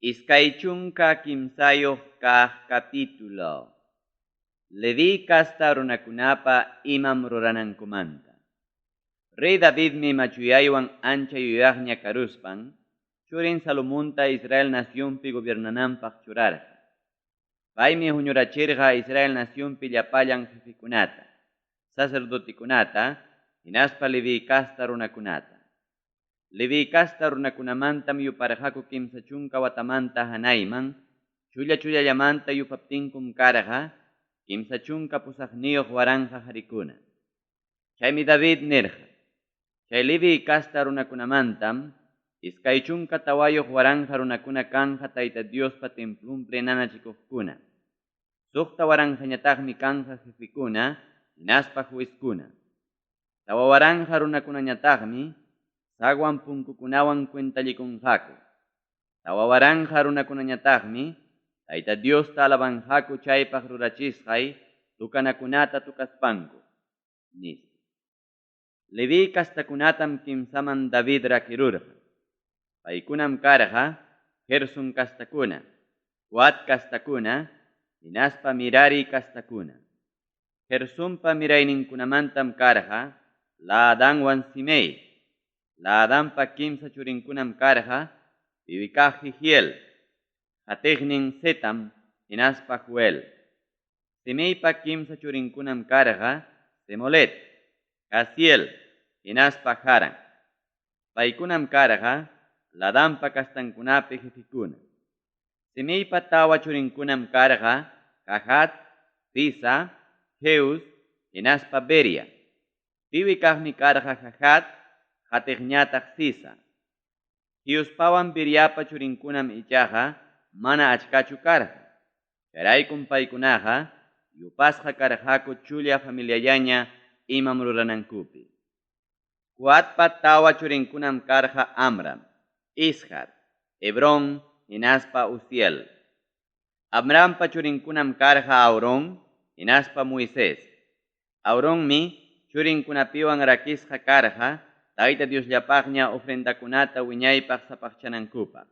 23 kaq capítulo. Leví casta runakunapa imam ruranankumanta. Rey Davidmi machuyaywan ancha yuyaqña karuspan, churin Salomonta Israel nacionpi gobiernananpaq churarqa. Paymi huñurachirqa Israel nacionpi llapallan jefekunata, sacerdotekunata, hinaspa Leví casta runakunata. Leví casta runakunamantam yuparqaku 30 watamanta hanayman, chulla chullallamanta yupaptinkum karqa, 38,000 harikuna. Chaymi David nirqa, chay Leví casta runakunamantam, 24,000 runakuna kanja Tayta Diospa templunpi nanachikuqkuna. 6,000ñataqmi kanja jefekuna, hinaspa juezkuna. 4,000 runakunañataqmi, sagwan punkukunawan cuentallikunqaku. 4,000 runakunañataqmi, Tayta Diosta alabanqaku chaypaq rurachisqay tukanakunata tukaspanku, nispa. Leví kastakunatam kimsaman David rakirurqa. Paykunam karqa Gerson kastakuna, Coat kastakuna, hinaspa Mirari kastakuna. Gersonpa mirayninkunamantam karqa Laadanwan Simei. Laadanpa kimsa churinkunam karqa piwikaq Jehiel, qatiqnin Zetam, hinaspa Joel. Simeipa kimsa churinkunam karqa Semolet, Jaziel, hinaspa Haran. Paykunam karqa Ladanpa kastankunapi jefekuna. Simeipa tawa churinkunam karqa Jahat, Ziza, Jeus, hinaspa Beria. Piwikaqmi karqa Jahat, qatiqñataq Ziza. Jeuspawan Beriapa churinkunam ichaqa mana achkachu karqa. Chayraykum paykunaqa yupasqa karqaku chulla familiallaña imam ruranankupi. Coatpa tawa churinkunam karqa Amram, Izhar, Hebrón, hinaspa Uziel. Amrampa churinkunam karqa Aarón, hinaspa Moisés. Aaronmi churinkunapiwan rakisqa karqa Tayta Diosllapaqña ofrendakunata wiñaypaq sapaqchanankupaq.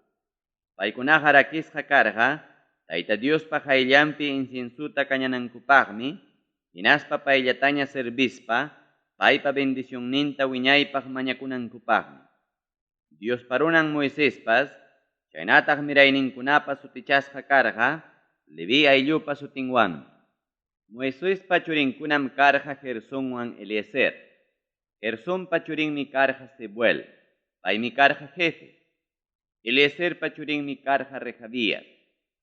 Paykunaqa rakisqa karqa Tayta Diospa qayllanpi inciensuta kañanankupaqmi, hinaspa payllataña servispa, paypa bendicionninta wiñaypaq mañakunankupaqmi. Diospa runan Moisespas, chaynataq mirayninkunapa sutichasqa karqa, Leví ayllupa sutinwanmi. Moisespa churinkunam karqa Gersonwan Eliezer. Gersonpa churinmi karqa Sebuel, paymi karqa jefe. Eliezerpa churinmi karqa Rehabías,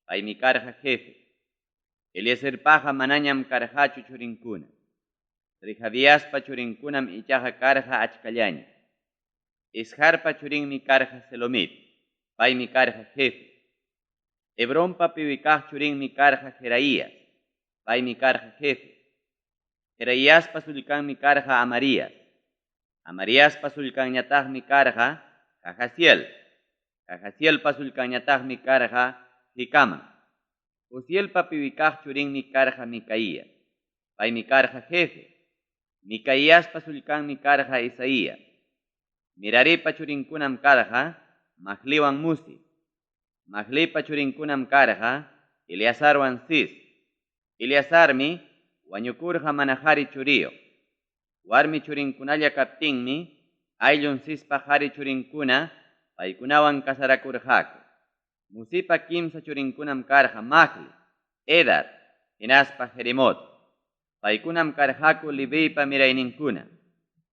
paymi karqa jefe. Eliezerpaqa manañam karqachu churinkuna. Rehabiaspa churinkunam ichaqa karqa achkallaña. Izharpa churinmi karqa Selomit, paymi karqa jefe. Hebronpa piwikaq churinmi karqa Jeraías, paymi karqa jefe. Jeraíaspa sullkanmi karqa Amarías. Amariaspa sullkanñataqmi karqa Jahaziel. Jahazielpa sullkanñataqmi karqa Jicama. Uzielpa piwikaq churinmi karqa Micaías. Paymi karqa jefe. Micaíaspa sullkanmi karqa Isaías. Miraripa churinkunam karqa Mahliwan Musi. Mahlipa churinkunam karqa Eleazarwan Cis. Eleazarmi wañukurqa mana qhari churiyuq. Warmi churinkunalla kaptinmi ayllun Cispa qhari churinkuna paykunawan kasarakurqaku. Musipa kimsa churinkunam karqa Mahli, Edar, hinaspa Jeremot. Paykunam karqaku Leviypa mirayninkuna.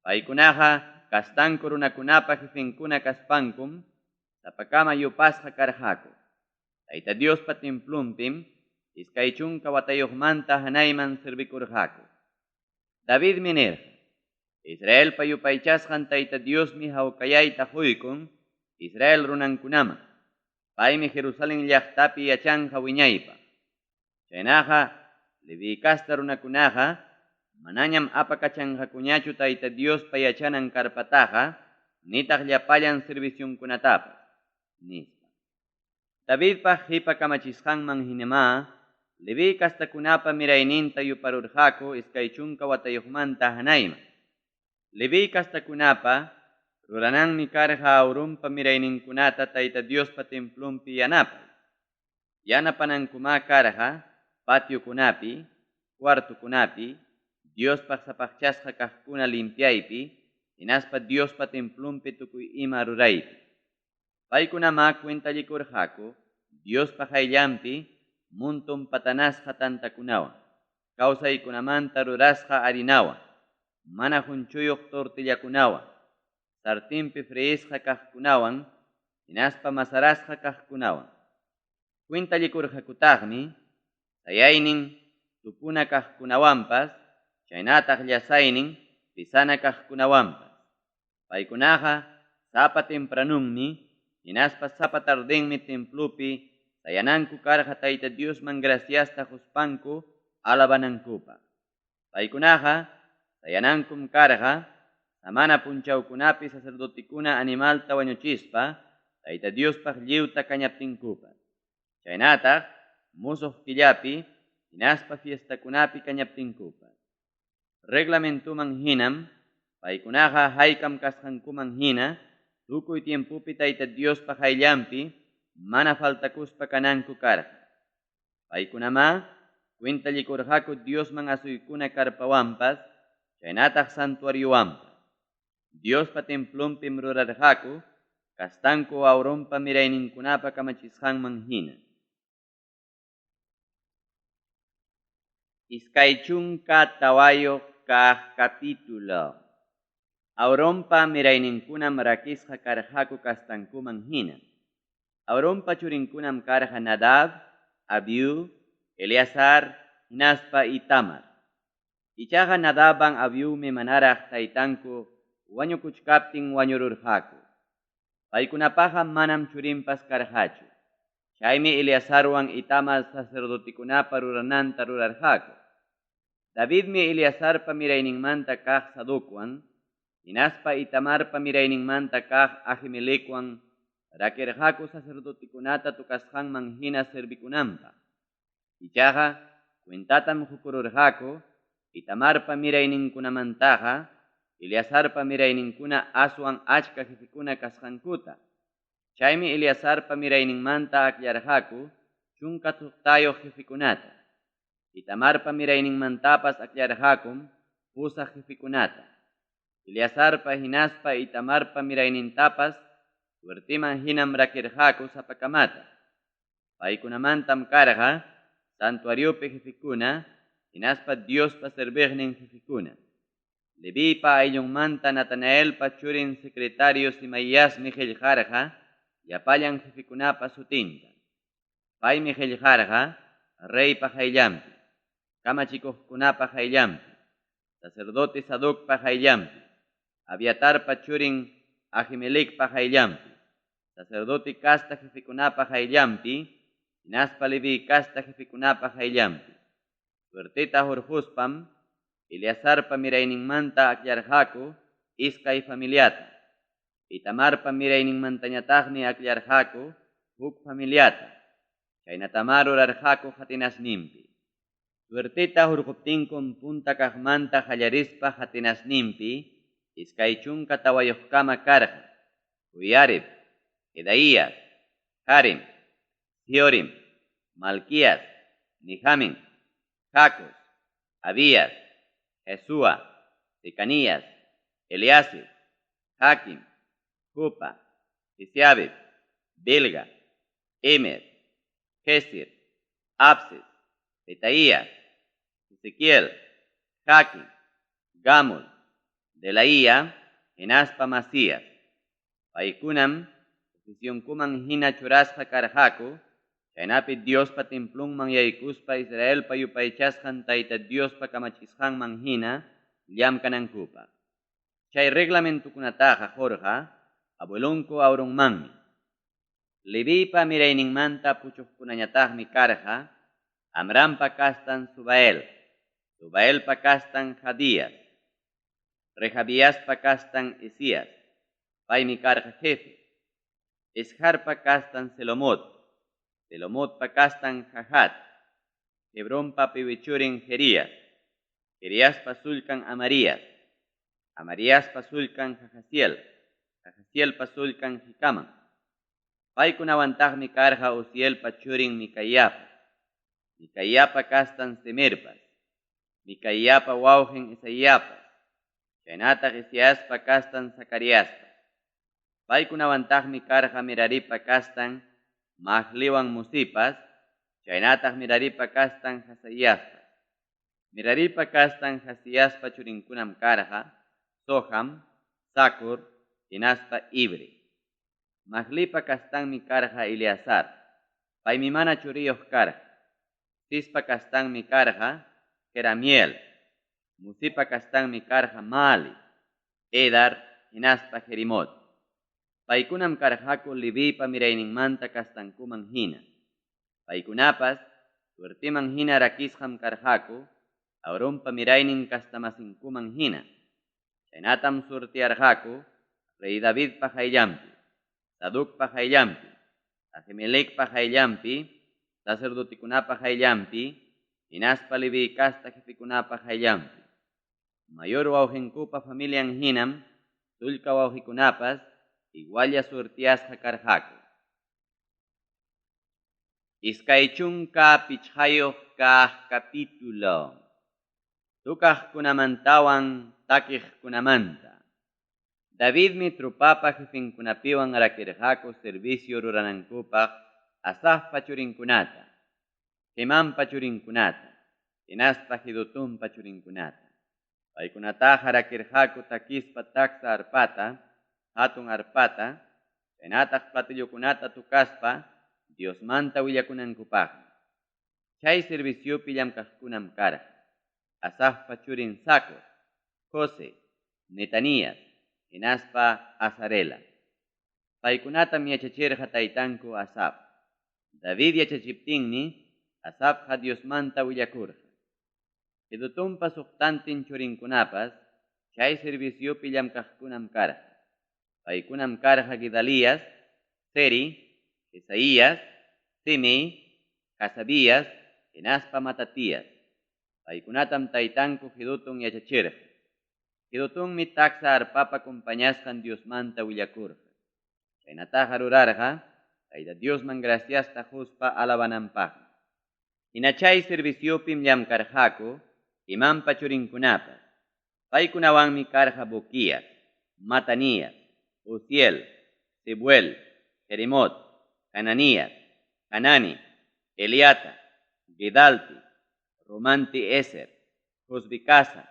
Paykunaqa kastanku runakunapa jefenkuna kaspankum sapakama yupasqa karqaku. Tayta Diospa templunpim 20 watayuqmanta hanayman servikurqaku. Davidmi nirqa, Israelpa yupaychasqan Tayta Diosmi hawkayayta quykun Israel runankunaman. Paymi Jerusalén llaqtapi yachanqa wiñaypaq. Chaynaqa Leví casta runakunaqa manañam apakachanqakuñachu Tayta Diospa yachanan karpataqa nitaq llapallan servicionkunatapas, nispa. Davidpa qipa kamachisqanman hinamá Leví kastakunapa mirayninta yuparurqaku 20 watayuqmanta hanayman. Leví kastakunapa Rurananmi karqa Aaronpa mirayninkunata Tayta Diospa templonpi yanapay. Yanapanankumá karqa patiokunapi, cuartokunapi, Diospaq sapaqchasqa kaqkuna limpiaypi hinaspa Diospa templonpi tukuy ima ruraypi. Paykunamá cuentallikurqaku Diospa qayllanpi monton patanasqa tantakunawan, kawsaykunamanta rurasqa harinawan, mana qonchuyoq tortillakunawan, sartenpi freisqa kaqkunawan hinaspa masarasqa kaqkunawan. Cuentallikurqakutaqmi sayaynin tupuna kaqkunawanpas chaynataq llasaynin pesana kaqkunawanpas. Paykunaqa sapa tempranonmi hinaspa sapa tardenmi templopi sayananku karqa Tayta Diosman graciasta qospanku alabanankupaq. Paykunaqa sayanankum karqa samana punchawkunapi sacerdotekuna animalta wañuchispa Tayta Diospaq lliwta kañaptinkupas. Chaynataq musoq killapi hinaspa fiestakunapi kañaptinkupas. Reglamentoman hinam paykunaqa haykam kasqankuman hina tukuy tiempopi Tayta Diospa qayllanpi mana faltakuspa kananku karqa. Paykunamá cuentallikurqaku Diosman asuykuna karpawanpas chaynataq santuariowanpas. Diospa templonpim rurarqaku kastanku Aaronpa mirayninkunapa kamachisqanman hina. 24 kaq capítulo. Aaronpa mirayninkunam rakisqa karqaku kastankuman hina. Aaronpa churinkunam karqa Nadab, Abiú, Eleazar hinaspa Itamar. Ichaqa Nadabwan Abiumi manaraq taytanku wañukuchkaptin wañururqaku. Paykunapaqa manam churinpas karqachu. Chaymi Eleazarwan Itamar sacerdotekunapa rurananta rurarqaku. Davidmi Eleazarpa mirayninmanta kaq Sadocwan hinaspa Itamarpa mirayninmanta kaq Ahimelecwan rakirqaku sacerdotekunata tocasqanman hina servikunanpaq. Ichaqa cuentatam qokururqaku Itamarpa mirayninkunamantaqa Eleazarpa mirayninkuna aswan achka jefekuna kasqankuta. Chaymi Eleazarpa mirayninmanta akllarqaku 16 jefekunata. Itamarpa mirayninmantapas akllarqakum 8 jefekunata. Eleazarpa hinaspa Itamarpa miraynintapas suerteman hinam rakirqaku sapakamata. Paykunamantam karqa santuariopi jefekuna hinaspa Diospa serviqnin jefekuna. Leviypa ayllunmanta Natanaelpa churin secretario Simaiasmi qillqarqa llapallan jefekunapa sutinta. Paymi qillqarqa reypa qayllanpi, kamachikuqkunapa qayllanpi, sacerdote Sadocpa qayllanpi, Abiatarpa churin Ahimelecpa qayllanpi, sacerdote casta jefekunapa qayllanpi, hinaspa Leví casta jefekunapa qayllanpi. Suerteta hurquspam Eleazarpa mirayninmanta akllarqaku iskay familiata. Itamarpa mirayninmantañataqmi akllarqaku huk familiata. Chaynatamá rurarqaku qatinasninpi. Suerteta hurquptinkum punta kaqmanta qallarispa qatinasninpi 24kama karqa. Joiarib, Jedaías, Harim, Siorim, Malquías, Mijamin, Jacos, Abías, Jesúa, Secanías, Eliasib, Jaquim, Jupa, Jesiabib, Bilga, Emer, Gesir, Absis, Petaías, Ezequiel, Jaquim, Gamul, Delaía, hinaspa Masías. Paykunam oficionkuman hina churasqa karqaku, chaynapi Diospa templonman yaykuspa Israelpa yupaychasqan Tayta Diospa kamachisqanman hina llamkanankupaq. Chay reglamentokunataqa qurqa abuelonku Aaronmanmi. Leviypa mirayninmanta puchuqkunañataqmi karqa Amrampa kastan Subael, Subaelpa kastan Jadías, Rehabiaspa kastan Isías, paymi karqa jefe, Isharpa kastan Selomot, Selomotpa kastan Jahat, Hebronpa piwichurin Jerías, Jeriaspa sullkan Amarías, Amariaspa sullkan Jahaziel, Jahazielpa sullkan Jecaman. Paykunawantaqmi karqa Uzielpa churin Micaiapas, Micaiapa kastan Semerpas, Micaiapa wawqin Isaiapas, chaynataq Isiaspa kastan Zacariaspas. Paykunawantaqmi karqa Meraripa kastan Mahliwan Musipas, chaynataq Meraripa kastan Jasaiaspas. Meraripa kastan Jasiaspa churinkunam karqa Soham, Zacur, hinaspa Ibre. Mahlipa kastanmi karqa Eleazar. Paymi mana churiyuq karqa. Cispa kastanmi karqa Jeramiel. Musipa kastanmi karqa Mali, Edar, hinaspa Jerimot. Paykunam karqaku Leviypa mirayninmanta kastankuman hina. Paykunapas suerteman hina rakisqam karqaku Aaronpa miraynin kastamasinkuman hina. Chaynatam surtearqaku rey Davidpa qayllanpi, Sadocpa qayllanpi, Ahimelecpa qayllanpi, sacerdotekunapa qayllanpi, hinaspa Leví casta jefekunapa qayllanpi. Mayor wawqinkupa familian hinam, sullka wawqikunapas igualla surtiasqa karqaku. 25 kaq capítulo. Tukaqkunamantawan takiqkunamanta. Davidmi trupapa jefenkunapiwan rakirqaku servicio ruranankupaq Asafpa churinkunata, Hemanpa churinkunata, hinaspa Jedutunpa churinkunata. Paykunataqa rakirqaku takispa taksa arpata, hatun arpata, chaynataq platillokunata tukaspa Diosmanta willakunankupaqmi. Chay serviciopi llamkaqkunam karqa. Asafpa churin Zacur, José, Netanías, hinaspa Azarela. Paykunatam yachachirqa taytanku Asaf. David yachachiptinmi Asafqa Diosmanta willakurqa. Jedutunpa suqtantin churinkunapas chay serviciopi llamkaqkunam karqa. Paykunam karqa Gedalías, Seri, Isaías, Simei, Hasabías, hinaspa Matatías. Paykunatam taytanku Jedutun yachachirqa. Jedutunmi taksa arpapa compañasqan Diosmanta willakurqa. Chaynataqa rurarqa Tayta Diosman graciasta quspa alabananpaqmi. Hina chay serviciopim llamkarqaku Hemanpa churinkunapas. Paykunawanmi karqa Buquías, Matanías, Uziel, Sebuel, Jeremot, Hananías, Hanani, Eliata, Gedalti, Romanti Eser, Josbicasa,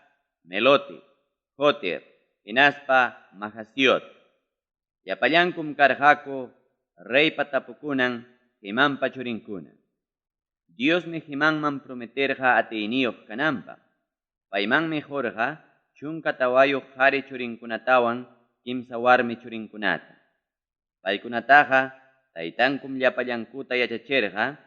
Meloti, Jotir, hinaspa Mahasiot. Llapallankum karqaku reypa tapukunan Hemanpa churinkuna. Diosmi Hemanman prometerqa atiyniyuq kananpaq. Paymanmi qurqa 14 qhari churinkunatawan 3 warmi churinkunata. Paykunataqa taytankum llapallankuta yachachirqa,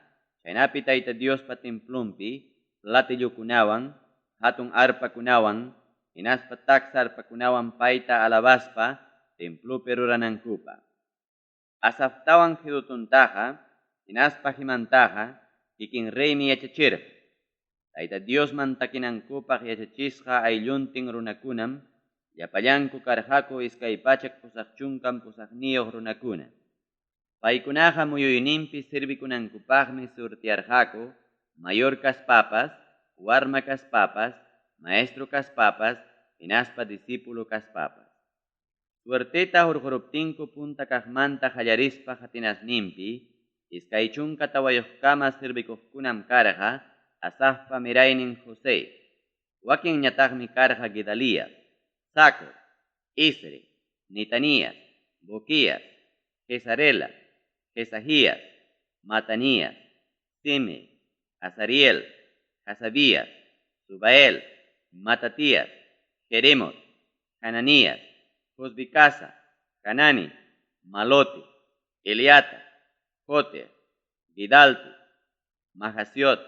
chaynapi Tayta Diospa templonpi platillokunawan, hatun arpakunawan, hinaspa taksa arpakunawan payta alabaspa templopi ruranankupaq. Asaftawan Jedutuntaqa, hinaspa Hemantaqa, kikin reymi yachachirqa. Tayta Diosman takinankupaq yachachisqa aylluntin runakunam, llapallanku karqaku 288 runakuna. Paykunaqa muyuyninpi servikunankupaqmi surtiarqaku mayor kaspapas, warma kaspapas, maestro kaspapas, hinaspa discípulo kaspapas. Suerteta hurquruptinku punta kaqmanta qallarispa qatinasninpi, 24kama servikuqkunam karqa Asafpa miraynin José. Wakinñataqmi karqa Gedalías, Zacur, Isri, Netanías, Buquías, Jesarela, Jesajías, Matanías, Sime, Azariel, Hasabías, Subael, Matatías, Jeremot, Hananías, Josbicasa, Hanani, Malote, Eliata, Joter, Gidalti, Mahasiot,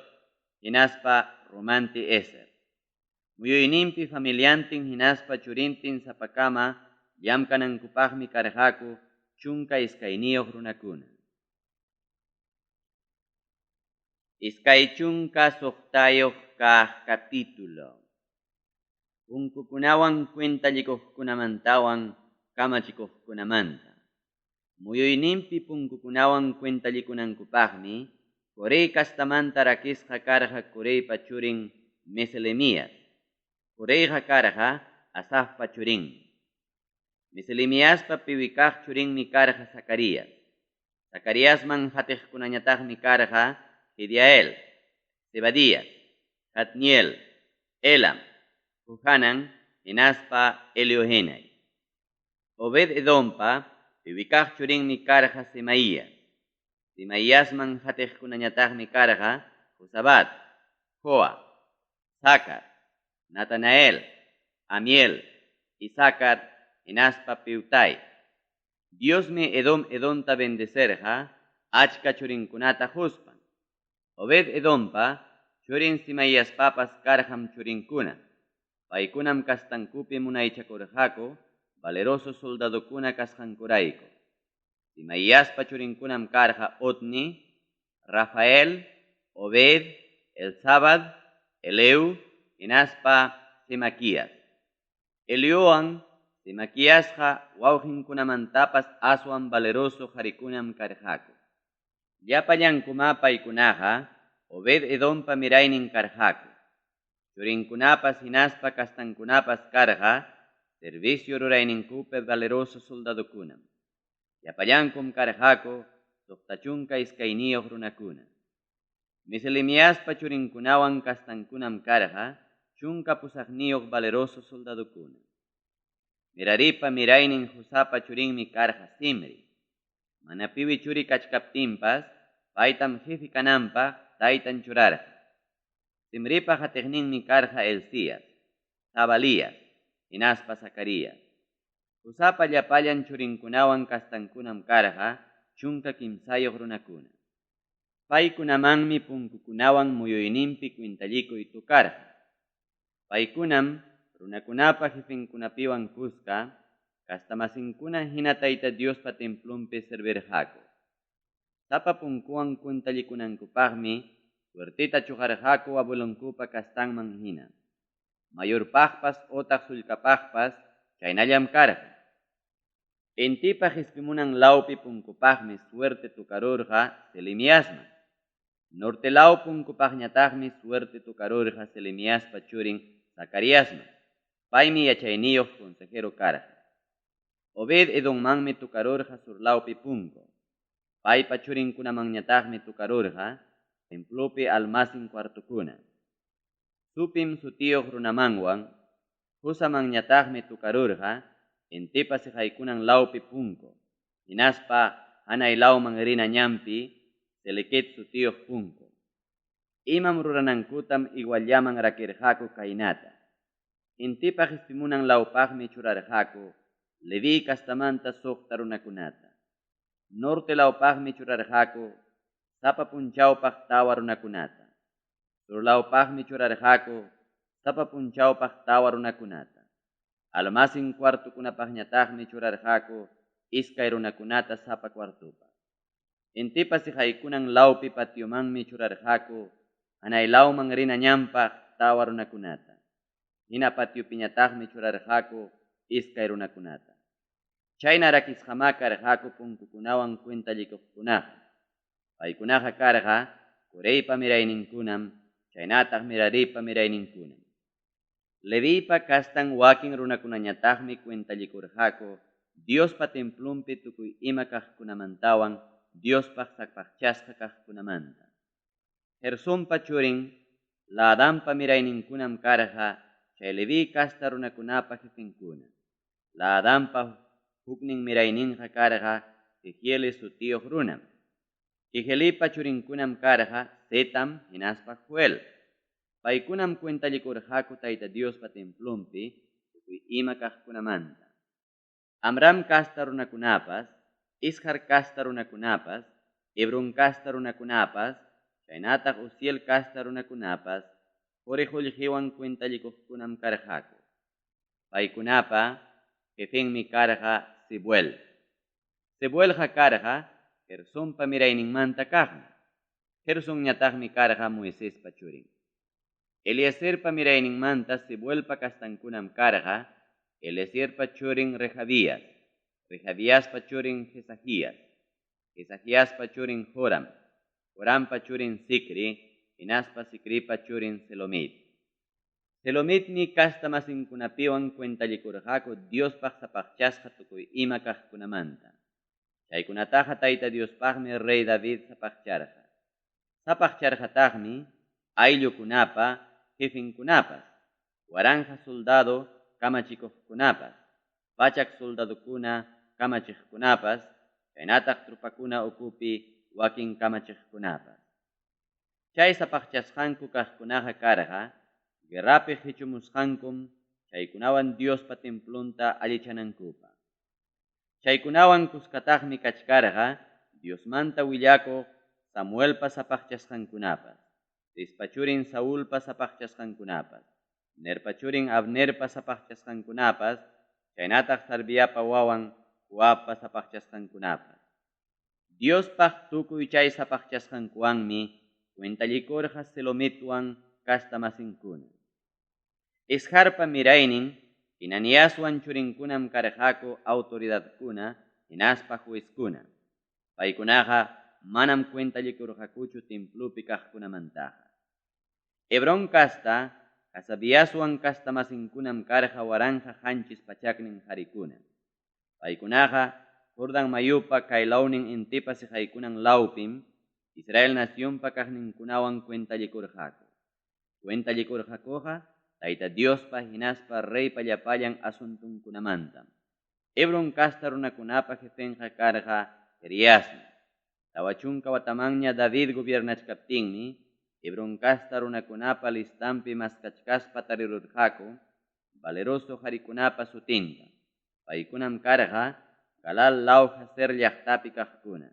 hinaspa Romanti Eser. Muyuyninpi familiantin hinaspa churintin sapakama llamkanankupaqmi karqaku 12 runakuna. 26 kaq capítulo. Punkukunawan cuentallikuqkunamantawan kamachikuqkunamanta. Muyuyninpi punkukunawan cuentallikunankupaqmi Corey castamanta rakisqa karqa Coreypa churin Meselemias. Coreyqa karqa Asafpa churinmi. Meselemiaspa piwi kaq churinmi karqa Zacarias. Zacariasman qatiqkunañataqmi karqa Jediael, Zebadías, Jatniel, Elam, Johanan hinaspa Eliohenai. Obed-Edompa piwi kaq churinmi karqa Semaías. Semaiasman qatiqkunañataqmi karqa Jozabad, Joa, Sacar, Natanael, Amiel, Isacar hinaspa Peutai. Diosmi Edom-Edonta bendecerqa achka churinkunata quspan. Obed-Edompa churin Semaiaspapas karqam churinkuna. Paykunam kastankupi munaychakurqaku valeroso soldadokuna kasqankurayku. Semaiaspa churinkunam karqa Otni, Rafael, Obed, Elzabad, Eleu hinaspa Semaquías. Eleuwan Semaquiasqa wawqinkunamantapas aswan valeroso qarikunam karqaku. Llapallankumá paykunaqa Obed-Edompa miraynin karqaku. Churinkunapas hinaspa kastankunapas karqa servicio rurayninkupi valeroso soldadokunam. Llapallankum karqaku 62 runakuna. Meselemiaspa churinkunawan kastankunam karqa 18 valeroso soldadokuna. Meraripa miraynin Josapa churinmi karqa Simri. Mana piwi churi kachkaptinpas paytam jefe kananpaq taytan churarqa. Simripa qatiqninmi karqa Elías, Zabalías hinaspa Zacarías. Josapa llapallan churinkunawan kastankunam karqa 13 runakuna. Paykunamanmi punkukunawan muyuyninpi cuentallikuy tukarqa. Paykunam runakunapa jefenkunapiwan kuska kastamasinkuna hina Tayta Diospa templonpi servirqaku. Sapa punkuwan cuentallikunankupaqmi suerteta chuqarqaku abuelonkupa kastanman hina. Mayorpaqpas otaq sullkapaqpas chaynallam karqa. Intipa qispimunan lawpi punkupaqmi suerte tukarurqa Selemiasman. Norte law punkupaqñataqmi suerte tukarurqa Selemiaspa churin Zacariasman. Paymi yachayniyuq consejero karqa. Obed-Edommanmi tukarurqa sur lawpi punku. Paypa churinkunamanñataqmi tukarurqa templopi almacén cuartokuna. Supim sutiyuq runamanwan Josamanñataqmi tukarurqa intipa siqaykunan lawpi punku. Hinaspa hanay lawman rina ñanpi Selequet sutiyuq punku. Imam ruranankutam iguallaman rakirqaku kaynata. Intipa qispimunan lawpaqmi churarqaku Leví kastamanta 6 runakunata. Norte lawpaqmi churarqaku sapa punchawpaq 4 runakunata. Sur lawpaqmi churarqaku sapa punchawpaq 4 runakunata. Almacén cuartokunapaqñataqmi churarqaku 2 runakunata sapa cuartopaq. Intipa siqaykunan lawpi patiomanmi churarqaku hanay lawman rina ñanpaq 4 runakunata. Hina patiopiñataqmi churarqaku 2 runakunata. Chayna rakisqamá karqaku punkukunawan cuentallikuqkunaqa. Paykunaqa karqa Coreypa mirayninkunam, chaynataq Meraripa mirayninkunam. Levipa kastan wakin runakunañataqmi cuentallikurqaku Diospa templonpi tukuy ima kaqkunamantawan Diospaq sapaqchasqa kaqkunamanta. Gersonpa churin Laadanpa mirayninkunam karqa chay Leví kasta runakunapa jefenkuna. Laadanpa huknin mirayninqa karqa Jehiel sutiyuq runam. Jehielipa churinkunam karqa Zetam hinaspa Joel. Paykunam cuentallikurqaku Tayta Diospa templonpi tukuy ima kaqkunamanta. Amram kasta runakunapas, Izhar kasta runakunapas, Hebron kasta runakunapas, chaynataq Uziel kasta runakunapas, quri qullqiwan cuentallikuqkunam karqaku. Paykunapa jefenmi karqa Sebuel. Sebuelqa karqa Gersonpa mirayninmanta kaqmi. Gersonñataqmi karqa Moisespa churin. Eliezerpa mirayninmanta Sebuelpa kastankunam karqa Eliezerpa churin Rehabías, Rehabiaspa churin Jesajías, Jesajiaspa churin Joram, Jorampa churin Zicri hinaspa Zicripa churin Selomit. Selomitmi castamasinkunapiwan cuentallikurqaku Diospaq sapaqchasqa tukuy ima kaqkunamanta. Chaykunataqa Tayta Diospaqmi rey David sapaqcharqa. Sapaqcharqataqmi ayllukunapa jefenkunapas, 1000 soldado kamachikuqkunapas, 100 soldadokuna kamachiqkunapas, chaynataq tropakuna ukupi wakin kamachiqkunapas. Chay sapaqchasqanku kaqkunaqa karqa guerrapi qichumusqankum chaykunawan Diospa templonta allichanankupaq. Chaykunawan kuskataqmi kachkarqa Diosmanta willakuq Samuelpa sapaqchasqankunapas, Cispa churin Saulpa sapaqchasqankunapas, Nerpa churin Abnerpa sapaqchasqankunapas, chaynataq Sarviapa wawan Joabpa sapaqchasqankunapas. Diospaq tukuy chay sapaqchasqankuwanmi cuentallikurqa Selomitwan castamasinkuna. Izharpa miraynin Quinaniaswan churinkunam karqaku autoridadkuna hinaspa juezkuna. Paykunaqa manam cuentallikurqakuchu templopi kaqkunamantaqa. Hebrón casta Hasabiaswan castamasinkunam karqa 1700 qarikuna. Paykunaqa Jordán mayupa kaylawnin intipa siqaykunan lawpim Israel nacionpa kaqninkunawan cuentallikurqaku. Cuentallikurqakuqa Tayta Diospa hinaspa reypa llapallan asuntonkunamantam. Hebrón casta runakunapa jefenqa karqa Jeriasmi. 40 watamanña David gobiernachkaptinmi Hebrón casta runakunapa listampi maskachkaspa tarirurqaku valeroso qarikunapa sutinta. Paykunam karqa Galal law Jazer llaqtapi kaqkuna.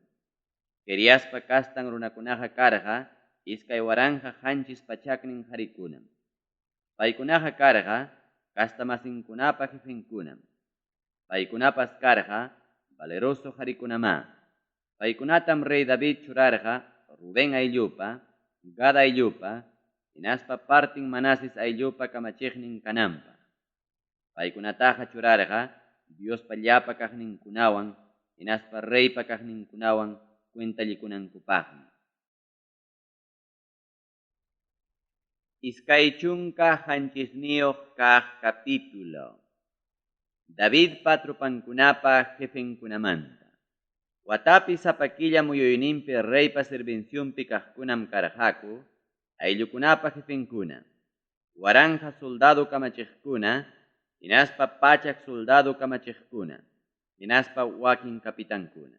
Jeriaspa castan runakunaqa karqa 2700 qarikunam. Paykunaqa karqa castamasinkunapa jefenkunam. Paykunapas karqa valeroso qarikunamá. Paykunatam rey David churarqa Rubén ayllupa, Gad ayllupa, hinaspa partin Manases ayllupa kamachiqnin kananpaq. Paykunataqa churarqa Diospa llapa kaqninkunawan hinaspa reypa kaqninkunawan cuentallikunankupaqmi. 27 kaq capítulo. Davidpa tropankunapa jefenkunamanta. Watapi sapa killa muyuyninpi reypa servincionpi kaqkunam karqaku, ayllukunapa jefenkuna, 1000 soldado kamachiqkuna, hinaspa 100 soldado kamachiqkuna, hinaspa wakin kapitankuna.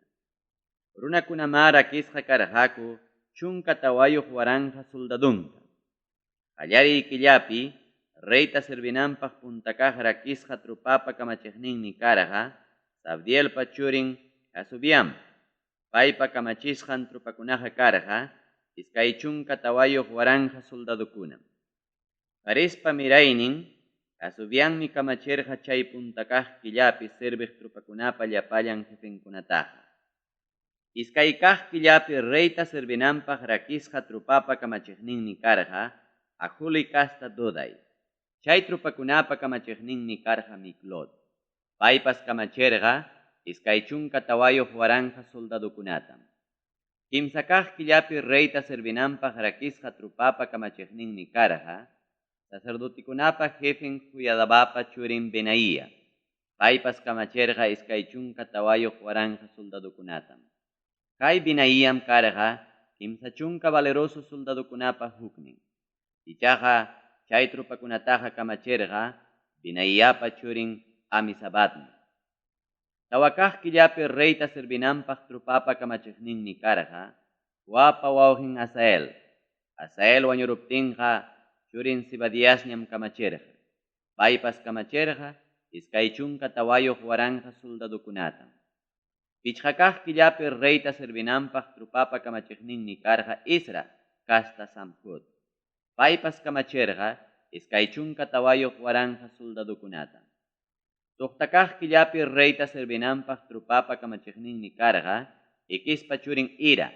Runakunamá rakisqa karqaku 14,000 soldadunta. Qallariy killapi reyta servinanpaq puntakaq rakisqa tropapa kamachiqninmi karqa Zabdielpa churin Jasubiam. Paypa kamachisqan tropakunaqa karqa 24,000 soldadokunam. Farespa miraynin Jasubianmi kamachirqa chay puntakaq killapi serviq tropakunapa llapallan jefenkunataqa. Iskaykaq killapi reyta servinanpaq rakisqa tropapa kamachiqninmi karqa Ajuli casta Doday. Chay tropakunapa kamachiqninmi karqa Miklot. Paypas kamachirqa 24,000 soldadokunatam. Kimsakaq killapi reyta servinanpaq rakisqa tropapa kamachiqninmi karqa sacerdotikunapa jefen Joiadabapa churin Benaía. Paypas kamachirqa 24,000 soldadokunatam. Kay Benaíam karqa 30 valeroso soldadokunapa huknin. Ichaqa chay tropakunataqa kamachirqa Benaiapa churin Amisabadmi. Tawakaq killapi reyta servinanpaq tropapa kamachiqninmi karqa Joabpa wawqin Asael. Asael wañuruptinqa churin Zebadiasñam kamachirqa. Paypas kamachirqa 24,000 soldadokunatam. Pichqakaq killapi reyta servinanpaq tropapa kamachiqninmi karqa Izra casta Samhut. Paypas kamachirqa 24,000 soldadokunatam. Suqtakaq killapi reyta servinanpaq tropapa kamachiqninmi karqa Iquispa churin Ira.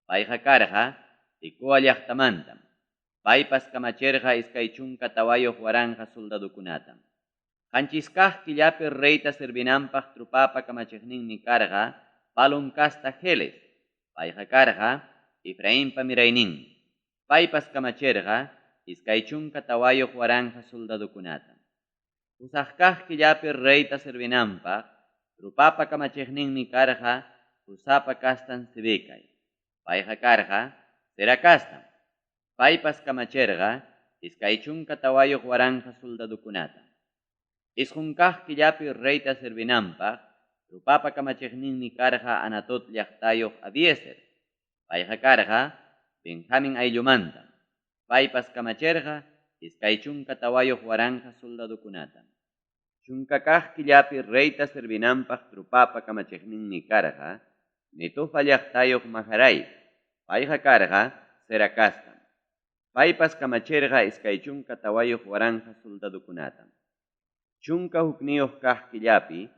Payqa karqa Tecoa llaqtamantam. Paypas kamachirqa 24,000 soldadokunatam. Qanchis kaq killapi reyta servinanpaq tropapa kamachiqninmi karqa Palun casta Heles. Payqa karqa Efrainpa mirayninmi. Paypas kamachirqa 24,000 soldadokunatam. Pusaq kaq killapi reyta servinanpaq tropapa kamachiqninmi karqa Husapa castan Sibecai. Payqa karqa Zera castam. Paypas kamachirqa 24,000 soldadokunatam. Isqun kaq killapi reyta servinanpaq tropapa kamachiqninmi karqa Anatot llaqtayuq Abiezer. Payqa karqa Benjamin ayllumantam. Paypas kamachirqa 24,000 soldadokunatam. Chunka kaq killapi reyta servinanpaq tropapa kamachiqninmi karqa Netofa llaqtayuq Maharai. Payqa karqa Zera castam. Paypas kamachirqa 24,000 soldadokunatam. 11 kaq killapi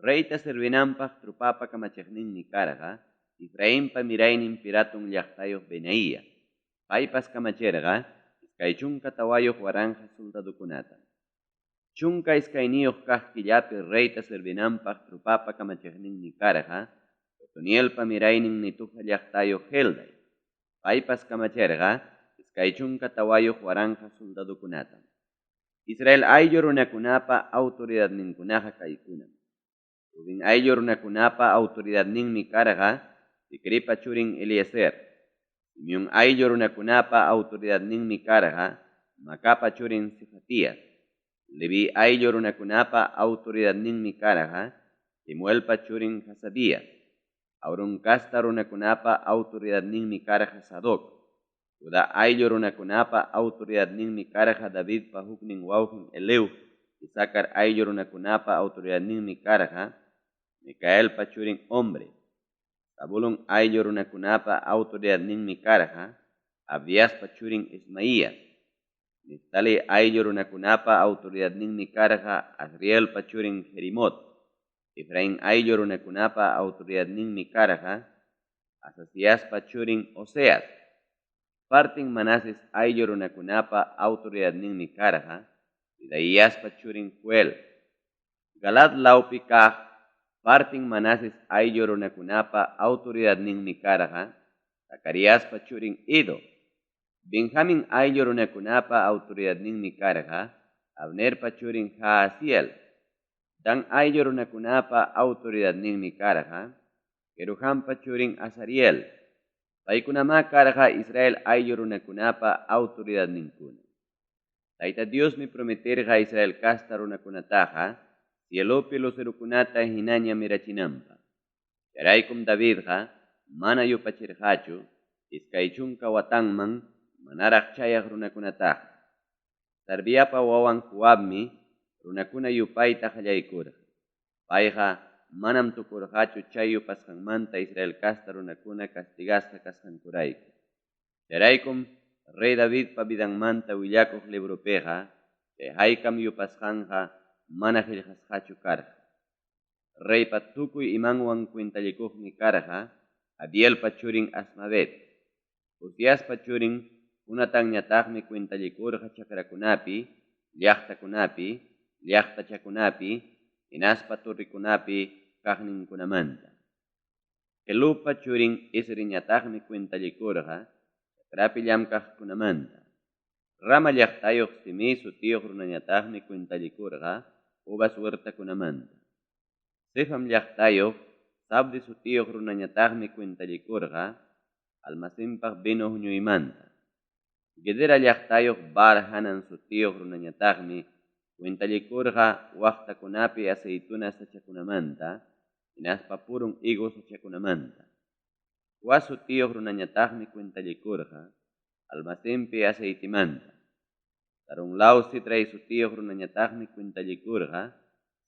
reyta servinanpaq tropapa kamachiqninmi karqa Efrainpa miraynin Piratón llaqtayuq Benaía. Paypas kamachirqa 24,000 soldadokunatam. 12 kaq killapi reyta servinanpaq tropapa kamachiqninmi karqa Otonielpa miraynin Netofa llaqtayuq Helday. Paypas kamachirqa 24,000 soldadokunatam. Israel ayllu runakunapa autoridadninkunaqa kaykunam. Rubén ayllu runakunapa autoridadninmi karqa Zicripa churin Eliezer. Simeón ayllu runakunapa autoridadninmi karqa Macapa churin Cefatías. Leví ayllu runakunapa autoridadninmi karqa Kemuelpa churin Hasabías. Aarón casta runakunapa autoridadninmi karqa Sadoc. Judá ayllu runakunapa autoridadninmi karqa Davidpa huknin wawqin Eliú. Isacar ayllu runakunapa autoridadninmi karqa Micaelpa churin Omri. Zabulón ayllu runakunapa autoridadninmi karqa Abdiaspa churin Ismaías. Neftalí ayllu runakunapa autoridadninmi karqa Azrielpa churin Jerimot. Efraín ayllu runakunapa autoridadninmi karqa Azaziaspa churin Oseas. Partin Manases ayllu runakunapa autoridadninmi karqa Pedaiaspa churin Joel. Galaad lawpi kaq partin Manases ayllu runakunapa autoridadninmi karqa Zacariaspa churin Iddo. Benjamin ayllu runakunapa autoridadninmi karqa Abnerpa churin Jahaziel. Dan ayllu runakunapa autoridadninmi karqa Jerohampa churin Azariel. Paykunamá karqa Israel ayllu runakunapa autoridadninkuna. Tayta Diosmi prometerqa Israel casta runakunataqa cielopi lucerokunata hinaña mirachinanpaq. Chayraykum Davidqa mana yupachirqachu 20 watanman manaraq chayaq runakunataqa. Sarviapa wawan Joabmi runakuna yupayta qallaykurqa. Payqa manam tukurqachu chay yupasqanmanta Israel casta runakuna castigasqa kasqankurayku. Chayraykum rey Davidpa vidanmanta willakuq libropiqa chay haykam yupasqanqa mana qillqasqachu karqa. Reypa tukuy imanwan cuentallikuqmi karqa Adielpa churin Azmavet. Uziaspa churin Jonatanñataqmi cuentallikurqa chakrakunapi, llaqtakunapi, llaqtachakunapi, hinaspa torrekunapi kaqninkunamanta. Quelupa churin Esriñataqmi cuentallikurqa chakrapi llamkaqkunamanta. Rama llaqtayuq Simei sutiyuq runañataqmi cuentallikurqa uvas huertakunamanta. Sefam llaqtayuq Sabdi sutiyuq runañataqmi cuentallikurqa almacenpaq vino huñuymanta. Gedera llaqtayuq Bar Hanan sutiyuq runañataqmi cuentallikurqa waqtakunapi aceituna sachakunamanta, hinaspa purun higo sachakunamanta. Joas sutiyuq runañataqmi cuentallikurqa almacenpi aceitemanta. Sarón law Sitrai sutiyuq runañataqmi cuentallikurqa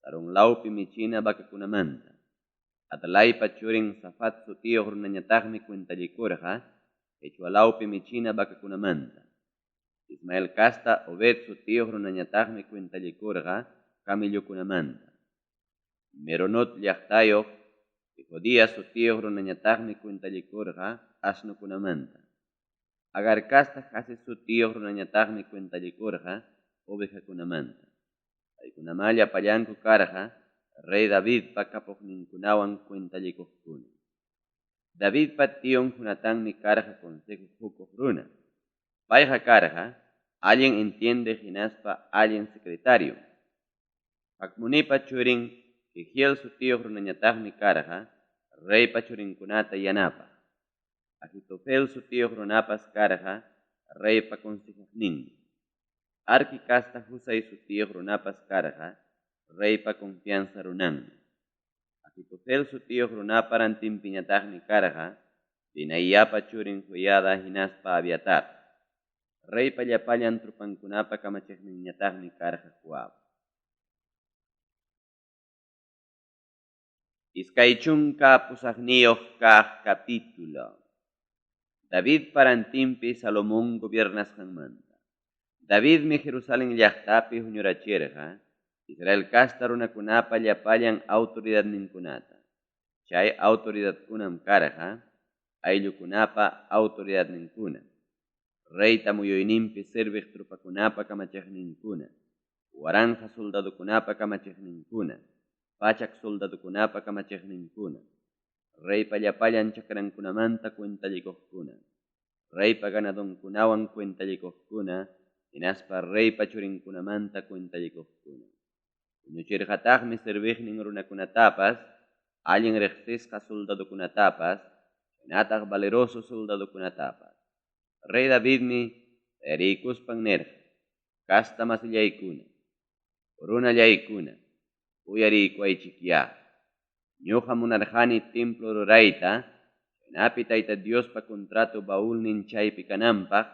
Sarón lawpi michina vacakunamanta. Adlaipa churin Safat sutiyuq runañataqmi cuentallikurqa Qechwa lawpi michina vacakunamanta. Ismael casta Obed sutiyuq runañataqmi cuentallikurqa camellokunamanta. Meronot llaqtayuq Jehodias sutiyuq runañataqmi cuentallikurqa asnokunamanta. Agar casta Jases sutiyuq runañataqmi cuentallikurqa ovejakunamanta. Paykunamá llapallanku karqa rey Davidpa kapuqninkunawan cuentallikuqkuna. Davidpa tion Jonatanmi karqa consejo qokuq runa. Payqa karqa allin entiendeq hinaspa allin secretariom. Hacmonipa churin Jehiel sutiyoq runañataqmi karqa reypa churinkunata yanapaq. Ahitofel sutiyoq runapas karqa reypa consejaqninmi. Arqui casta Husai sutiyoq runapas karqa reypa confianza runanmi. Ahitofel sutiyoq runapa rantinpiñataqmi karqa Benaiapa churin Joiada hinaspa Abiatar. Reypa llapallan tropankunapa kamachiqninñataqmi karqa Joab. 28 kaq capítulo. Davidpa rantinpi Salomón gobiernasqanmanta. Davidmi Jerusalen llaqtapi huñurachirqa Israel casta runakunapa llapallan autoridadninkunata. Chay autoridadkunam karqa ayllukunapa autoridadninkuna, reyta muyuyninpi serviq tropakunapa kamachiqninkuna, 1000 soldadokunapa kamachiqninkuna, 100 soldadokunapa kamachiqninkuna, reypa llapallan chakrankunamanta cuentallikuqkuna, reypa ganadonkunawan cuentallikuqkuna, hinaspa reypa churinkunamanta cuentallikuqkuna. Huñuchirqataqmi serviqnin runakunatapas, allin reqsisqa soldadokunatapas, chaynataq valeroso soldadokunatapas. Rey Davidmi sayariykuspan nirqa: Casta masillaykuna, runallaykuna, uyariykuwaychikyá. Ñoqa munarqani templo rurayta, chaynapi Tayta Diospa contrato baulnin chaypi kananpaq,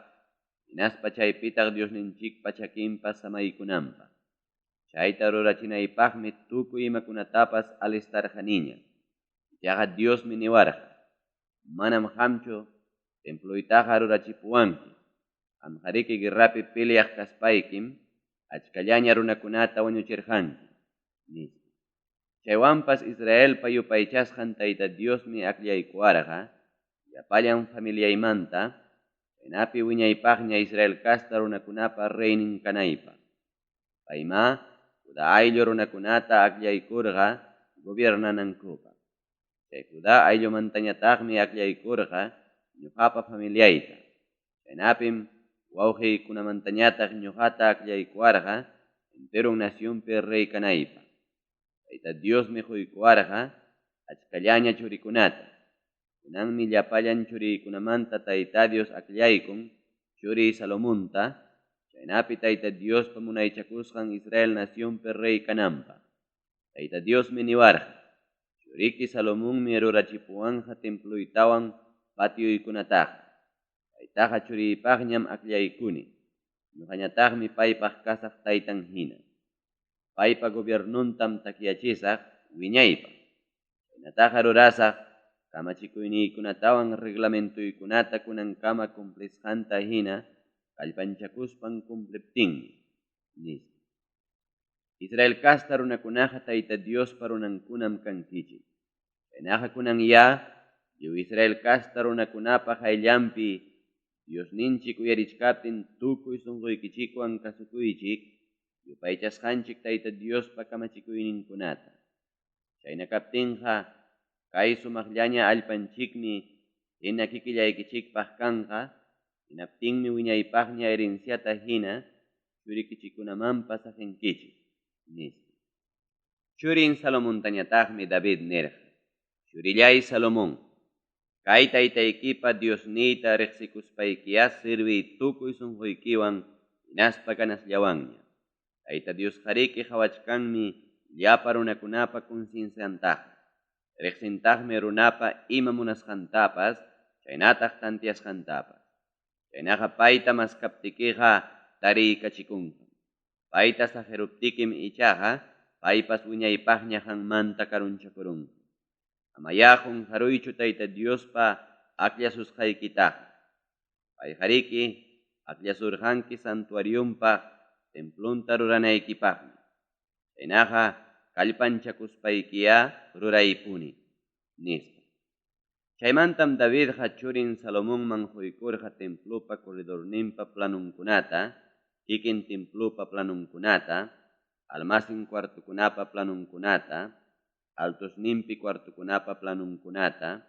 hinaspa chaypitaq Diosninchikpa chakinpas samaykunanpaq. Chayta rurachinaypaqmi tukuy imakunatapas alistarqaniña. Ichaqa Diosmi niwarqa: Manam qamchu temploytaqa rurachipuwanki. Qamqariki guerrapi peleaq kaspaykim achkallaña runakunata wañuchirqanki, nispa. Chaywanpas Israelpa yupaychasqan Tayta Diosmi akllaykuwarqa llapallan familiaymanta, chaynapi wiñaypaqña Israel casta runakunapa reynin kanaypaq. Paymá Judá ayllu runakunata akllaykurqa gobiernanankupaq. Chay Judá ayllumantañataqmi akllaykurqa ñoqapa familiayta. Chaynapim wawqeykunamantañataq ñoqata akllaykuwarqa enteron nacionpi rey kanaypaq. Tayta Diosmi qoykuwarqa achkallaña churikunata. Kunanmi llapallan churiykunamanta Tayta Dios akllaykun churiy Salomonta, chaynapi Tayta Diospa munaychakusqan Israel nacionpi rey kananpaq. Tayta Diosmi niwarqa: Churiki Salomonmi rurachipuwanqa temploytawan patioykunataqa. Paytaqa churiypaqñam akllaykuni, ñoqañataqmi paypaq kasaq taytan hina. Paypa gobiernontam takyachisaq wiñaypaq. Chaynataqa rurasaq kamachikuyniykunatawan reglamentoykunata kunankama cumplisqanta hina kallpanchakuspan cumpliptinmi, nispa. Israel casta runakunaqa Tayta Diospa runankunam kankichik. Chaynaqa kunanyá lliw Israel casta runakunapa qayllanpi Diosninchik uyarichkaptin tukuy sonqoykichikwan kasukuychik yupaychasqanchik Tayta Diospa kamachikuyninkunata. Chayna kaptinqa kay sumaqllaña allpanchikmi hina kikillaykichikpaq kanqa, hinaptinmi wiñaypaqña herenciata hina churikichikkunamanpas saqenkichik, nispa. Churin Salomontañataqmi David nirqa: Churillay Salomón, kay taytaykipa Diosniyta reqsikuspaykiyá serviy tukuy sonqoykiwan hinaspa ganasllawanña. Tayta Diosqariki qawachkanmi llapa runakunapa concienciantaqa. Reqsintaqmi runapa ima munasqantapas chaynataq tanteasqantapas. Chaynaqa payta maskaptikiqa tariykachikunqam. Payta saqeruptikim ichaqa paypas wiñaypaqña qanmanta karunchakurunqa. Amayá qonqaruychu Tayta Diospa akllasusqaykitaqa. Payqariki akllasurqanki santuarionpaq templonta ruranaykipaqmi. Chaynaqa kallpanchakuspaykiyá ruraypuni, nispa. Chaymantam Davidqa churin Salomonman qoykurqa templopa corredorninpa planonkunata, kikin templopa planonkunata, almacen cuartokunapa planonkunata, altosninpi cuartokunapa planonkunata,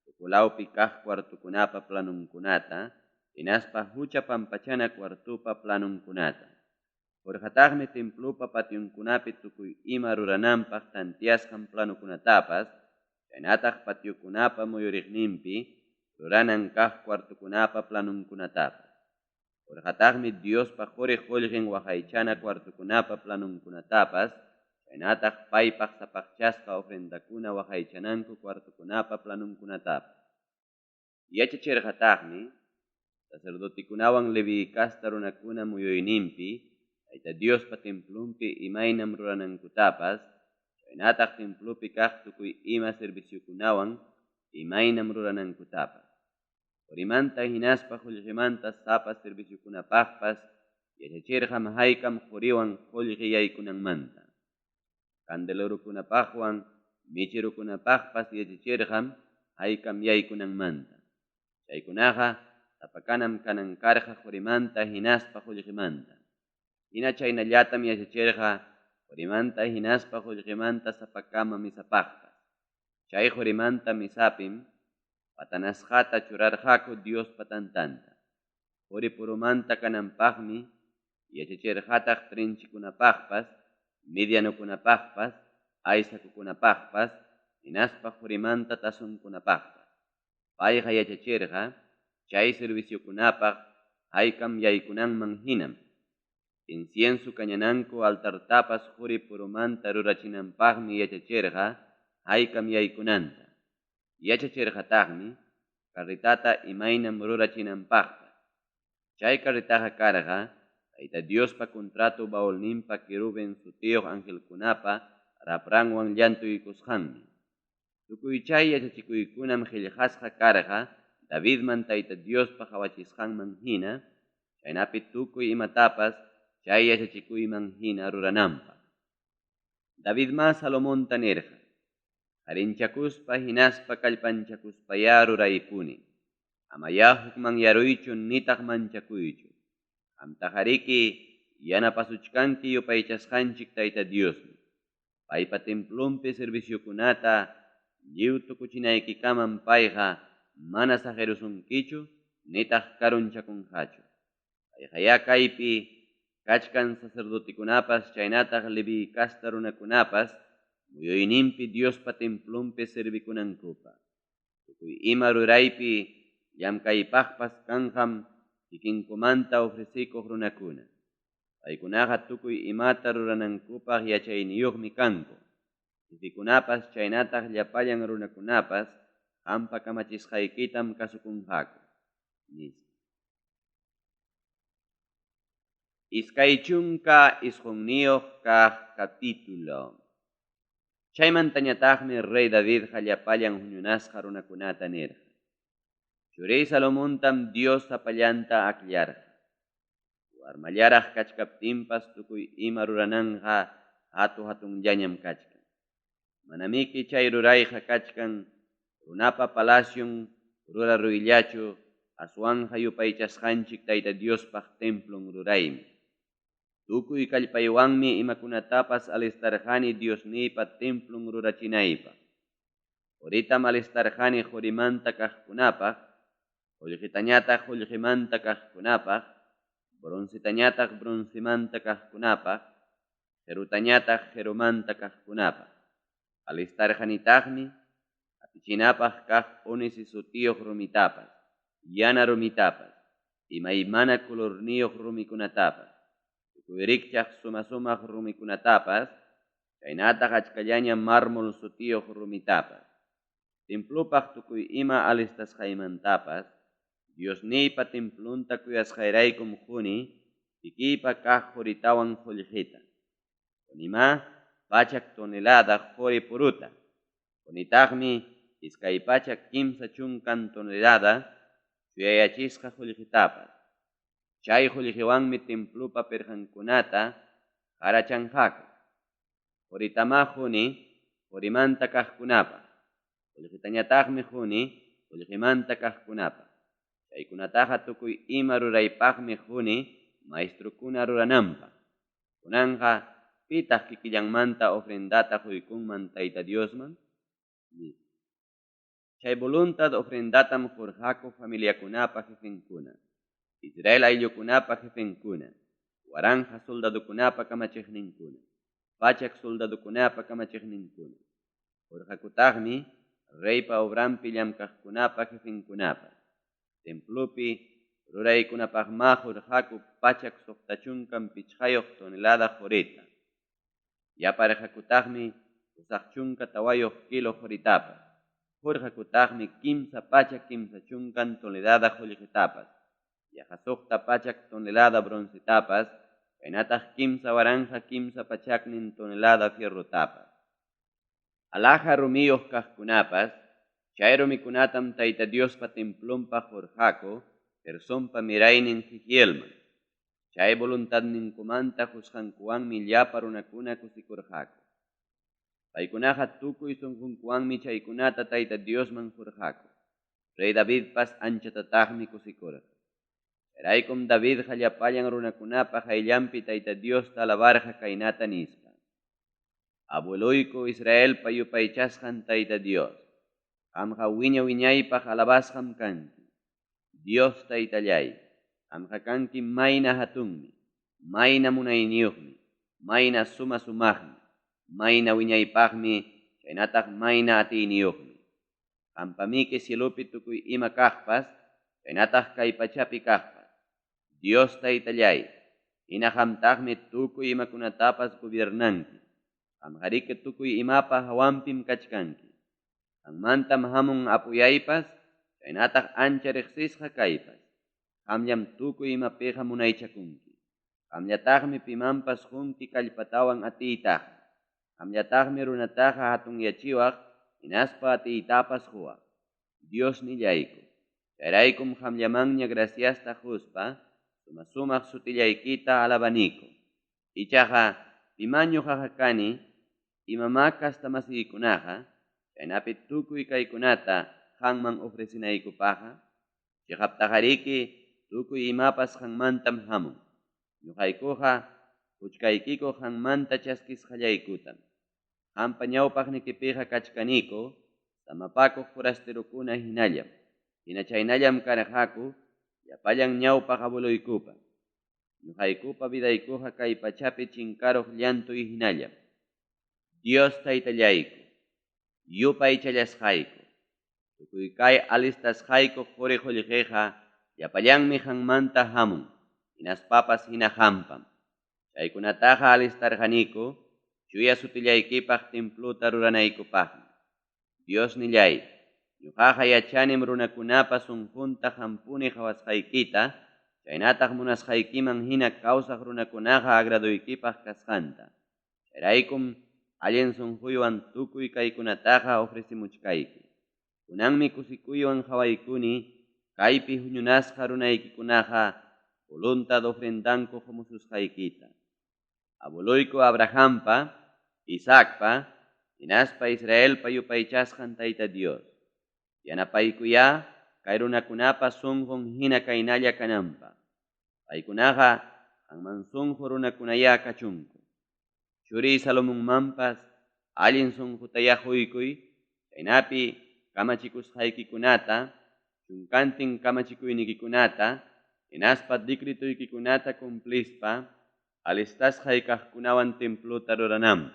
ukulawpi kaq cuartokunapa planonkunata, hinaspa hucha pampachana cuartopa planonkunata. Qurqataqmi templopa pationkunapi tukuy ima rurananpaq tanteasqan planokunatapas, chaynataq patiokunapa muyuriqninpi ruranan kaq cuartokunapa planonkunatapas. Qurqataqmi Diospa qori qollqen waqaychana cuartokunapa planonkunatapas, chaynataq paypaq sapaqchasqa ofrendakuna waqaychananku cuartokunapa planonkunatapas. Yachachirqataqmi sacerdotekunawan Leví casta runakuna muyuyninpi Tayta Diospa templonpi imaynam ruranankutapas, chaynataq templopi kaq tukuy ima serviciokunawan imaynam ruranankutapas. Qorimanta hinaspa qollqemanta sapa serviciokunapaqpas yachachirqam haykam qoriwan qollqe yaykunanmanta. Candelerokunapaqwan mecherokunapaqpas yachachirqam haykam yaykunanmanta. Chaykunaqa sapakanam kanan karqa qorimanta hinaspa qollqemanta. Hina chaynallatam yachachirqa qorimanta hinaspa qollqemanta sapakama mesapaqpas. Chay qorimanta mesapim patanasqata churarqaku Diospa tantanta. Qori purumanta kananpaqmi yachachirqataq trinchikunapaqpas, medianokunapaqpas, aysakukunapaqpas, hinaspa qorimanta tazonkunapaqpas. Payqa yachachirqa chay serviciokunapaq haykam yaykunanman hinam. Incienso kañananku altartapas qori purumanta rurachinanpaqmi yachachirqa haykam yaykunanta. Yachachirqataqmi carretata imaynam rurachinanpaqpas. Chay carretaqa karqa Tayta Diospa contrato baulninpa querubin sutiyuq angelkunapa rapranwan llantuykusqanmi. Tukuy chay yachachikuykunam qellqasqa karqa Davidman Tayta Diospa qawachisqanman hina, chaynapi tukuy imatapas chay yachachikuyman hina rurananpaq. Davidmá Salomonta nirqa, Qarinchakuspa hinaspa kallpanchakuspayá ruraypuni. Amayá hukmanyaruychu nitaq manchakuychu. Qamtaqariki yanapasuchkanki yupaychasqanchik Tayta Diosmi. Paypa templonpi serviciokunata lliw tukuchinaykikamam payqa mana saqerusunkichu nitaq karunchakunqachu. Payqayá kaypi kachkan sacerdotekunapas chaynataq Leví casta runakunapas muyuyninpi Diospa templonpi servikunankupaq. Tukuy ima ruraypi llamkaypaqpas kanqam kikinkumanta ofrecekuq runakuna. Paykunaqa tukuy imata ruranankupaq yachayniyuqmi kanku. Jefekunapas chaynataq llapallan runakunapas qampa kamachisqaykitam kasukunqaku, nispa. 29 kaq capítulo. Chaymantañataqmi rey Davidqa llapallan huñunasqa runakunata nirqa: Churiy Salomontam Dios sapallanta akllarqa. Warmallaraq kachkaptinpas tukuy ima rurananqa hatu-hatunllañam kachkan. Manamiki chay rurayqa kachkan runapa palacion ruraruyllachu, aswanqa yupaychasqanchik Tayta Diospaq templon ruraymi. Tukuy kallpaywanmi imakunatapas alistarqani Diosniypa templon rurachinaypaq. Qoritam alistarqani qorimanta kaqkunapaq, qollqetañataq qollqemanta kaqkunapaq, broncetañataq broncemanta kaqkunapaq, qerutañataq qerumanta kaqkunapaq. Alistarqanitaqmi hapichinapaq kaq ónice sutiyuq rumitapas, yana rumitapas, imaymana colorniyuq rumikunatapas, tukuy rikchaq suma-sumaq rumikunatapas, chaynataq achkallaña mármol sutiyuq rumitapas. Templopaq tukuy ima alistasqaymantapas, Diosniypa templonta kuyasqayraykum quni kikiypa kaq qoritawan qollqeta. Qunimá 100 tonelada qori puruta. Qunitaqmi 230 tonelada chuyayachisqa qollqetapas. Chay qollqewanmi templopa perqankunata qarachanqaku. Qoritamá quni qorimanta kaqkunapaq, qollqetañataqmi quni qollqemanta kaqkunapaq. Chaykunataqa tukuy ima ruraypaqmi quni maestrokuna rurananpaq. Kunanqa Pitaq kikillanmanta ofrendata qoykunman Tayta Diosman? Nispa. Chay voluntad ofrendatam qorqaku familiakunapa jefenkuna, Israel ayllukunapa jefenkuna, waranqa soldadokunapa kamachiqninkuna, pachak soldadokunapa kamachiqninkuna. Qorqakutaqmi reypa obranpi llamkaqkunapa jefenkunapas. Templopi ruraykunapaqmá qorqaku 165 tonelada qorita. Yaparqakutaqmi 84 kilo qoritapas. Qorqakutaqmi 330 tonelada qollqetapas, yaqa 600 tonelada broncetapas, chaynataq 3300 tonelada fierrotapas. Alhaja rumiyuq kaqkunapas, chay rumikunatam Tayta Diospa templonpaq qorqaku Gersonpa miraynin Jehielman. Chay voluntadninkumanta qosqankuwanmi llapa runakuna kusikurqaku. Paykunaqa tukuy sonqonkuwanmi chaykunata Tayta Diosman qorqaku. Rey Davidpas anchatataqmi kusikurqa. Chayraykum Davidqa llapallan runakunapa qayllanpi Tayta Diosta alabarqa kaynata nispa: Abueloyku Israelpa yupaychasqan Tayta Dios, qamqa wiña-wiñaypaq alabasqam kanki. Dios Taytalláy, qamqa kanki mayna hatunmi, mayna munayniyuqmi, mayna suma-sumaqmi, mayna wiñaypaqmi chaynataq mayna atiyniyuqmi. Qampamiki cielopi tukuy ima kaqpas chaynataq kay pachapi kaqpas. Dios Taytalláy, hina qamtaqmi tukuy imakunatapas gobiernanki. Qamqariki tukuy imapa hawanpim kachkanki. Qanmantam hamun apuyaypas chaynataq ancha reqsisqa kaypas. Qamllam tukuy imapiqa munaychakunki. Qamllataqmi pimanpas qonki kallpatawan atiytaqa. Qamllataqmi runataqa hatunyachiwaq hinaspa atiytapas quwaq. Diosnillayku, chayraykum qamllamanña graciasta qospa suma-sumaq sutillaykita alabaniku. Ichaqa, pimá ñoqaqa kani, imamá castamasiykunaqa, chaynapi tukuy kaykunata qanman ofrecenaykupaqqa? Cheqaptaqariki tukuy imapas qanmantam hamun. Ñoqaykuqa qochkaykiku qanmanta chaskisqallaykutam. Qampa ñawpaqnikipiqa kachkaniku samapakuq forasterokuna hinallam. Hina chaynallam karqaku llapallan ñawpaq abueloykupas. Ñoqaykupa vidaykuqa kay pachapi chinkaruq llantuy hinallam. Dios Taytallayku, yupaychallasqayku, tukuy kay alistasqayku qori qollqeqa llapallanmi qanmanta hamun, hinaspapas hina qampam. Chaykunataqa alistarqaniku chuya sutillaykipaq templota ruranaykupaqmi. Diosnilláy, ñoqaqa yachanim runakunapa sonqonta qampuni qawasqaykita, chaynataq munasqaykiman hina kawsaq runakunaqa agradoykipaq kasqanta. Chayraykum allin sonqoywan tukuy kaykunataqa ofrecemuchkayki. Kunanmi kusikuywan qawaykuni kaypi huñunasqa runaykikunaqa voluntad ofrendanku qomususqaykita. Abueloyku Abrahampa, Isaacpa, hinaspa Israelpa yupaychasqan Tayta Dios, yanapaykuyá kay runakunapa sonqon hina kaynalla kananpaq. Paykunaqa qanman sonqo runakunayá kachunku. Churiy Salomonmanpas allin sonqotayá qoykuy, chaynapi kamachikusqaykikunata, chunkantin kamachikuynikikunata, hinaspa decretoykikunata cumplispa alistasqay kaqkunawan templota rurananpaq,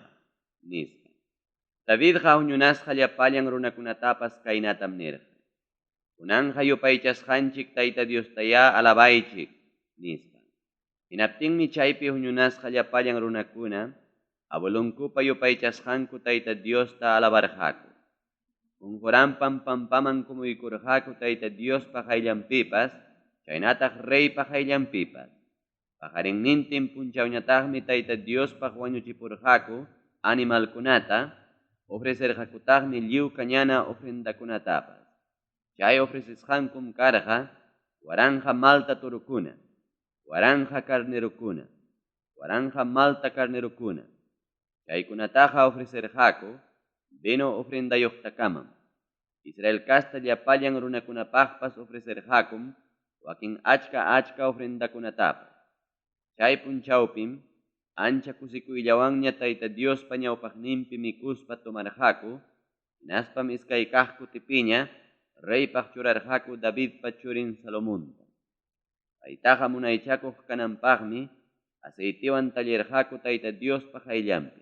nispa. Davidqa huñunasqa llapallan runakunatapas kaynatam nirqa: Kunanqa yupaychasqanchik Tayta Diostayá alabaychik, nispa. Hinaptinmi chaypi huñunasqa llapallan runakuna abuelonkupa yupaychasqanku Tayta Diosta alabarqaku. Qonqoranpam pampaman kumuykurqaku Tayta Diospa qayllanpipas chaynataq reypa qayllanpipas. Paqarinnintin punchawñataqmi Tayta Diospaq wañuchipurqaku animalkunata, ofrecerqakutaqmi lliw kañana ofrendakunatapas. Chay ofrecesqankum karqa 1000 malta torokuna, 1000 carnerokuna, 1000 malta carnerokuna. Chaykunataqa ofrecerqaku vino ofrendayuqtakamam. Israel casta llapallan runakunapaqpas ofrecerqakum wakin achka-achka ofrendakunatapas. Chay punchawpim ancha kusikuyllawanña Tayta Diospa ñawpaqninpi mikuspa tomarqaku, hinaspam iskay kaq kutipiña reypaq churarqaku Davidpa churin Salomonta. Paytaqa munaychakuq kananpaqmi aceitewan tallirqaku Tayta Diospa qayllanpi.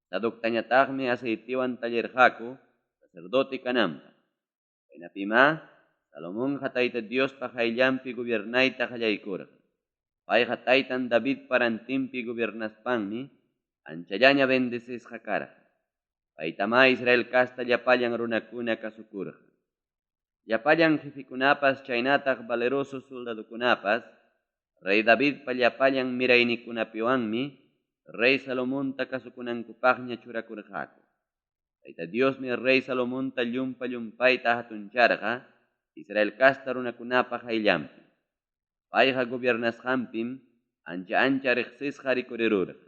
Sadoctañataqmi aceitewan tallirqaku sacerdote kananpaq. Chaynapimá Salomonqa Tayta Diospa qayllanpi gobiernayta qallaykurqa. Payqa taytan Davidpa rantinpi gobiernaspanmi anchallaña bendecisqa karqa. Paytamá Israel casta llapallan runakuna kasukurqa. Llapallan jefekunapas chaynataq valeroso soldadokunapas rey Davidpa llapallan miraynikunapiwanmi rey Salomonta kasukunankupaqña churakurqaku. Tayta Diosmi rey Salomonta llumpa-llumpayta hatuncharqa Israel casta runakunapa qayllanpi. Payqa gobiernasqanpim ancha-ancha reqsisqa rikurirurqa.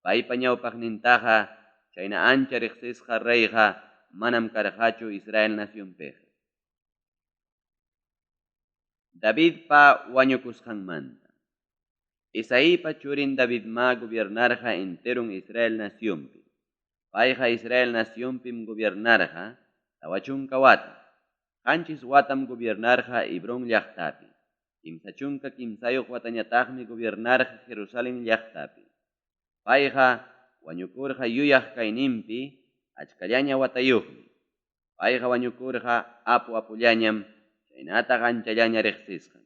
Paypa ñawpaqnintaqa chayna ancha reqsisqa reyqa manam karqachu Israel nacionpiqa. Davidpa wañukusqanmanta. Isaipa churin Davidmá gobiernarqa enteron Israel nacionpi. Payqa Israel nacionpim gobiernarqa 40 wata. 7 watam gobiernarqa Hebrón llaqtapi. 33 watañataqmi gobiernarqa Jerusalén llaqtapi. Payqa wañukurqa yuyaq kayninpi achkallaña watayuqmi. Payqa wañukurqa apu-apullañam chaynataq anchallaña reqsisqam.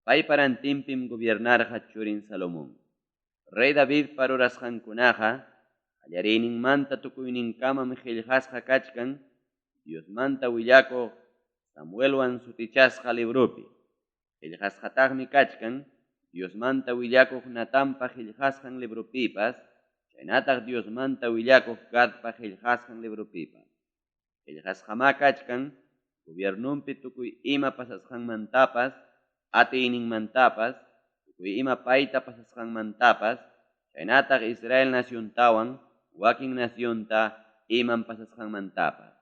Paypa rantinpim gobiernarqa churin Salomón. Rey Davidpa rurasqankunaqa qallariyninmanta tukuyninkamam qellqasqa kachkan Diosmanta willakuq Samuelwan sutichasqa libropi. Qellqasqataqmi kachkan Diosmanta willakuq Natanpa qellqasqan libropipas chaynataq Diosmanta willakuq Gadpa qellqasqan libropipas. Qellqasqamá kachkan gobiernonpi tukuy ima pasasqanmantapas, atiyninmantapas, tukuy ima payta pasasqanmantapas, chaynataq Israel naciontawan wakin nacionta imam pasasqanmantapas.